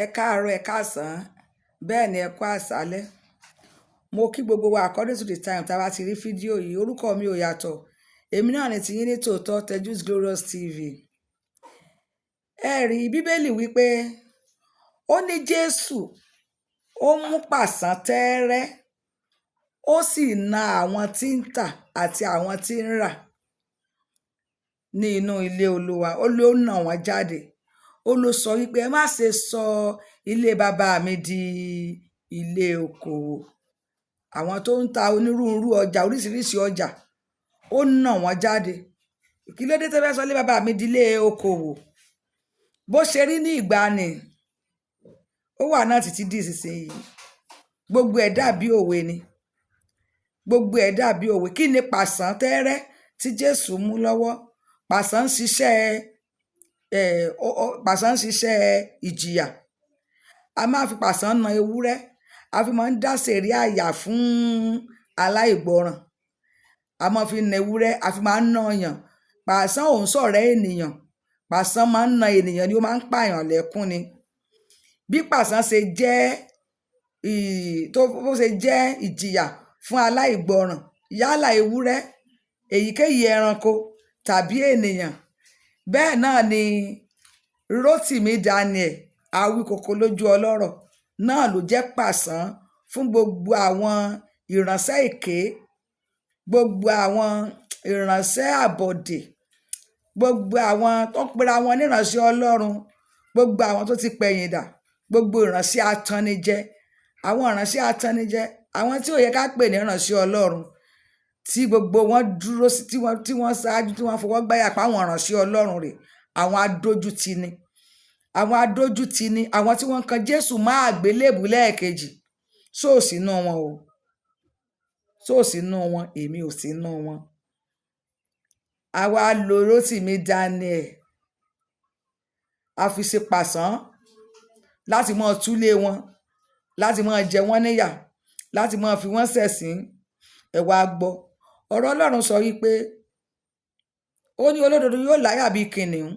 Ẹ káàárọ̀, ẹ káàsán, bẹ́ẹ̀ ni ẹ kú àṣálẹ́. Mo kí gbogbo wa according to the time tá a bá ti rí fídíò yìí. Orúkọ mi ò yàtọ̀. Èmi náà ni tiyín ní tòótọ́, Tejus Glorious TV. Ẹ rí Bíbélì wípé ó ní Jésù, ó mú pàṣán tẹ́ẹ́rẹ́, ó sì na àwọn tí ń tà àti àwọn tí ń rà ní inú ilé Olúwa. Ó ló nà wọ́n jáde. Ó ló sọ wípé ẹ má ṣe sọ ilé bàbá mi di ilé okòwò. Àwọn tó ń ta onírúurú ọjà, oríṣiríṣi ọjà, ó nà wọ́n jáde. Kí ló dé tẹ́ fẹ́ sọ ilé bàbá mi di ilé okòwò? Bó ṣe rí ní ìgbàanì, ó wà náà títí di ìsinsìnyí. Gbogbo ẹ̀ dàbí òwe ni. Gbogbo ẹ̀ dàbí òwe. Kí ni pàṣán tẹ́ẹ́rẹ́ tí Jésù mú lọ́wọ́? Pàṣán ń ṣiṣẹ́, pàṣán ń ṣiṣẹ́ ìjìyà. A máa fi pàṣán na ewúrẹ́. A fi máa ń dá sẹ̀ríà àyà fún aláìgbọràn. A máa fi na ewúrẹ́, a fi máa ń na èèyàn. Pàṣán ò ń ṣọ̀rẹ́ ènìyàn. Pàṣán máa ń na ènìyàn ni, ó máa ń pààyàn lẹ́kún ni. Bí pàṣán ṣe jẹ́, tó bó ṣe jẹ́ ìjìyà fún aláìgbọràn, yálà ewúrẹ́, èyíkéyìí ẹranko tàbí ènìyàn. Bẹ́ẹ̀ náà ni Rótìmí Daniel, Awíkoko lójú ọlọ́rọ̀, náà ló jẹ́ pàṣán fún gbogbo àwọn ìránṣẹ́ èké, gbogbo àwọn ìránṣẹ́ àbọ̀dè, gbogbo àwọn tó ń pera wọn ní ìránṣẹ́ Ọlọ́run, gbogbo àwọn tó ti pẹ̀yìndà, gbogbo ìránṣẹ́ atannijẹ, àwọn ìránṣẹ́ atannijẹ, àwọn tí ò yẹ ká pè ní ìránṣẹ́ Ọlọ́run, tí gbogbo wọn dúró sí, tí wọ́n ṣáájú, tí wọ́n fọwọ́ gbáyà pa àwọn ìránṣẹ́ Ọlọ́run rè, àwọn adójútini, àwọn adójútini, àwọn tí wọ́n kan Jésù mọ́ àgbélébùú lẹ́ẹ̀kejì. Ṣó ò sínú wọn o? Ṣó ò sínú wọn? Èmi ò sínú wọn. Àwa lo Rótìmí Daniel, a fi ṣe pàṣán láti máa túlé wọn, láti máa jẹ wọ́n níyà, láti máa fi wọ́n ṣẹ̀sín. Ẹ wá gbọ́. Ọ̀rọ̀ Ọlọ́run sọ wípé ó ní olódodo yóò láyà bí kìnìún.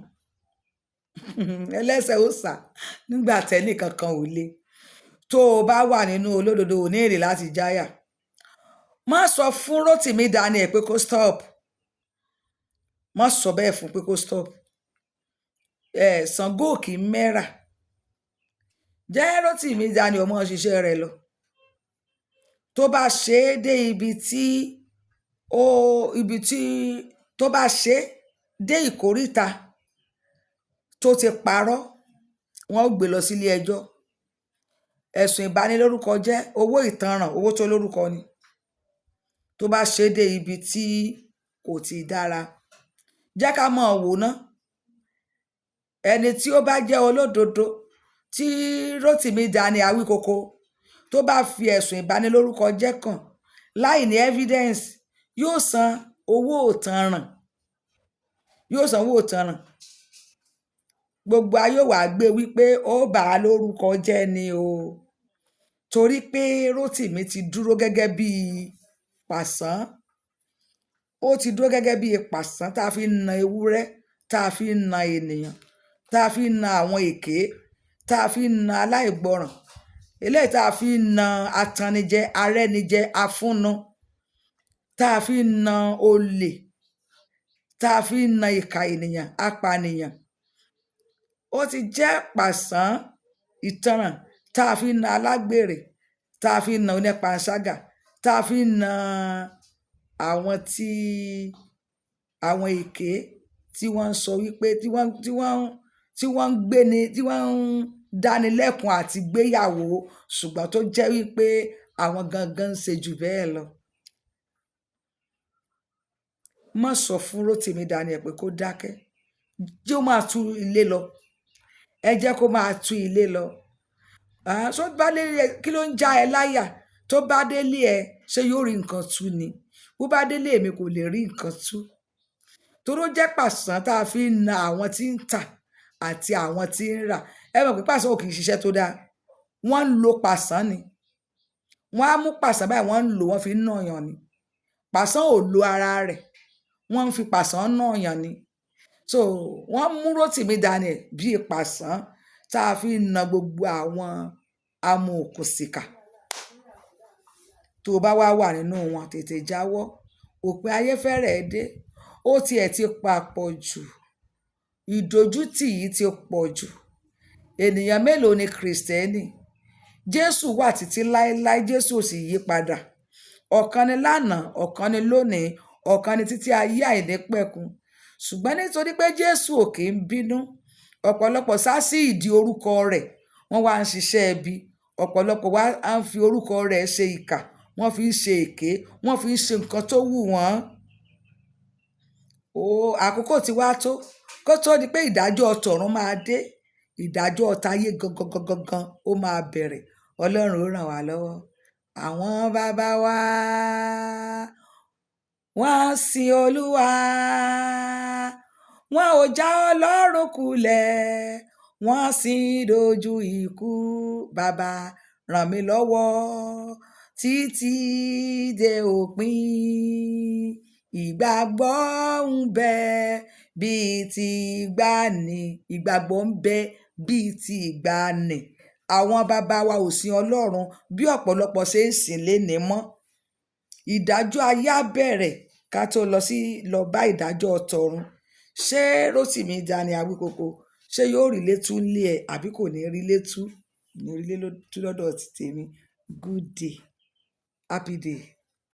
Ẹlẹ́ṣẹ̀ ó sá nígbà tẹ́nì kankan ò le. Tó o bá wà nínú olódodo, ò ní èrè láti jáyà. Má sọ fún Rótìmí Daniel pé kó stop. Má sọ bẹ́ẹ̀ fún pé kó stop. Ẹ Ṣàngó kì í mẹ́rà. Jẹ́ Rótìmí Daniel ọmọ ṣiṣẹ́ rẹ̀ lọ. Tó bá ṣe é dé ibi tí ó ibi tí tó bá ṣe é dé ìkóríta tó ti parọ́, wọ́n ó gbé lọ sílé ẹjọ́. Ẹ̀sùn ìbanilórúkọ jẹ́, owó ìtanràn, owó tó lórúkọ ni. Tó bá ṣe é dé ibi tí kò ti dára, jẹ́ ká mọ̀ wò ná. Ẹni tí ó bá jẹ́ olódodo tí Rótìmí Daniel Awíkoko tó bá fi ẹ̀sùn ìbanilórúkọ jẹ́ kàn láì ní evidence, yóò san owó ìtanràn. Yóò san owó ìtanràn. Gbogbo ayé ó wá gbé wípé ó bà á lórúkọ jẹ́ ni o. Torí pé Rótìmí ti dúró gẹ́gẹ́ bí pàṣán. Ó ti dúró gẹ́gẹ́ bí pàṣán tá a fi ń na ewúrẹ́, tá a fi ń na ènìyàn, tá a fi ń na àwọn èké, tá a fi ń na aláìgbọràn, eléyìí tá a fi ń na atannijẹ, arẹ́nijẹ, afúnnu, tá a fi ń na olè, tá a fi ń na ìkà ènìyàn, apànìyàn. Ó ti jẹ́ pàṣán ìtanràn tá a fi ń na alágbèrè, tá a fi ń na onípanṣágà, tá a fi ń na àwọn tí àwọn èké tí wọ́n ń sọ wípé tí wọ́n ń gbéni, tí wọ́n ń dáni lẹ́kun àti gbéyàwó, ṣùgbọ́n tó jẹ́ wípé àwọn gangan ń ṣe jù bẹ́ẹ̀ lọ. Má sọ fún Rótìmí Daniel pé kó dákẹ́. Jẹ́ ó máa tú ilé lọ. Ẹ jẹ́ kó máa tú ilé lọ. Ṣó bá délé ẹ, kí ló ń já ẹ láyà? Tó bá délé ẹ, ṣé yóò rí nǹkan tú ni? Bó bá délé mi kò lè rí nǹkan tú. Torí ó jẹ́ pàṣán tá a fi ń na àwọn tí ń tà àti àwọn tí ń rà. Ẹ mọ̀ pé pàṣán ò kì í ṣiṣẹ́ tó dáa. Wọ́n ń lo pàṣán ni. Wọ́n á mú pàṣán báyìí, wọ́n ń lò, wọ́n fi ń nà yàn ni. Pàṣán ò lo ara rẹ̀. Wọ́n ń fi pàṣán nà yàn ni. So wọ́n mú Rótìmí Daniel bí pàṣán tá a fi ń na gbogbo àwọn amòòkùnsìkà. Tó o bá wá wà nínú wọn, tètè jáwọ́. Òpin ayé fẹ́rẹ̀ẹ́ dé, ó tiẹ̀ ti papọ̀ jù, ìdójútì yìí ti pọ̀ jù. Ènìyàn mélòó ni Kìrìsìtẹ́nì? Jésù wà títí láéláé, Jésù ò sì yí padà. Ọ̀kan ni lánàá, ọ̀kan ni lónìí, ọ̀kan ni títí ayé àìnípẹ̀kun. Ṣùgbọ́n nítorí pé Jésù ò kì í bínú, ọ̀pọ̀lọpọ̀ sá sí ìdí orúkọ rẹ̀, wọ́n wá ń ṣiṣẹ́ ibi. Ọ̀pọ̀lọpọ̀ wá ń fi orúkọ rẹ̀ ṣe ìkà, wọ́n fi ń ṣe èké, wọ́n fi ń ṣe nǹkan tó wù wọ́n. O, àkókò ti wá tó kó tó di pé ìdájọ́ tọ̀run máa dé, ìdájọ́ tayé gangan gangan gan ó máa bẹ̀rẹ̀. Ọlọ́run ó ràn wá lọ́wọ́. Àwọn bàbá wa, wọ́n sin Olúwa, wọn ò já Ọlọ́run kulẹ̀, wọ́n sin dojú ikú. Bàbá, ràn mí lọ́wọ́ títí dé òpin. Ìgbàgbọ́ ń bẹ bíi ti ìgbàanì, ìgbàgbọ́ ń bẹ bíi ti ìgbàanì. Àwọn bàbá wa ò sin Ọlọ́run bí ọ̀pọ̀lọpọ̀ ṣe ń sìn lénìí mọ́. Ìdájọ́ ayé á bẹ̀rẹ̀ ká tó lọ sí lọ bá ìdájọ́ tọ̀run. Ṣé Rótìmí Daniel Awíkoko, ṣé yóò rí létú ńlé ẹ̀ àbí kò ní rí létú? Ní rí létú lọ́dọ̀ ti tèmi. Good day, happy day.